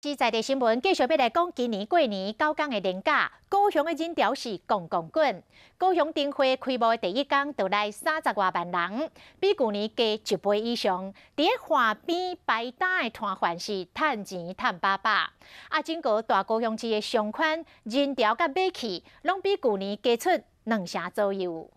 是在地新聞，繼續欲來講今年過年9天的連假，高雄的人潮是滾滾滾。高雄燈會開幕的第一工，就來30外萬人，比舊年加一倍以上。佇咧岸邊擺擔的攤販是趁錢趁飽飽。啊，整個大高雄市的商圈人潮佮買氣，攏比舊年加出兩成左右。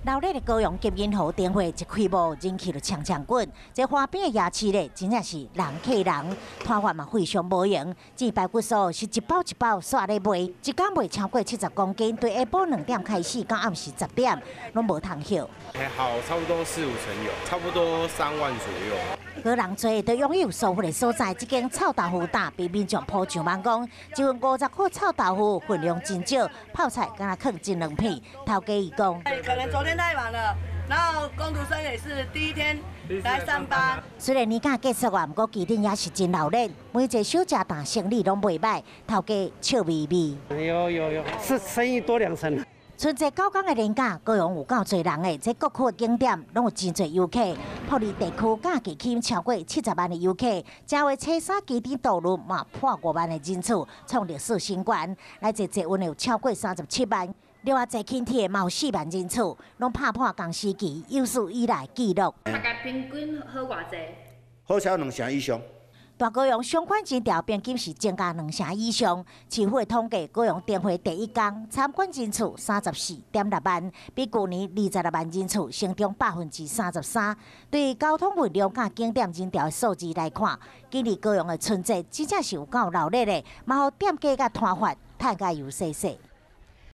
鬧熱的高雄金銀湖燈會一開幕，人氣就搶搶滾。這岸邊的夜市咧，真正是人客人，攤販嘛非常無閒。這排骨酥是一包一包煞咧賣，一工賣超過70公斤，對下晡2點開始到暗時10點，攏無通歇。還好，差不多四五成有，差不多3萬左右。閣人濟都擁有舒服的所在，這間臭豆腐擔被民眾鋪上網講，一份50塊臭豆腐分量真少，泡菜敢若囥一兩片。頭家伊講，可能昨天太忙了，然後工讀生也是第一天來上班。雖然年假結束啊，毋過機頂也是真鬧熱，每一個小食檔生意攏袂䆀，頭家笑眯眯。有有有，是生意多兩成。春節9天的連假，高雄有夠濟人的，這各區的景點攏有真濟遊客。埔里地區加起吸引超過70萬的遊客，正月初三機頂渡輪嘛破5萬的人次，創歷史新高。來自捷運有超過37萬，另外坐輕鐵嘛有4萬人次，攏拍破仝時期有史以來紀錄。大概平均好偌濟？好超兩成以上。大高雄相關人潮平均是增加兩成以上。市府的統計，高雄燈會第一工參觀人次34.6萬，比舊年26萬人次成長33%。對交通運量佮景點人潮的數字來看，今年高雄的春節真正是有夠鬧熱的，嘛予店家佮攤販趁甲油洗洗。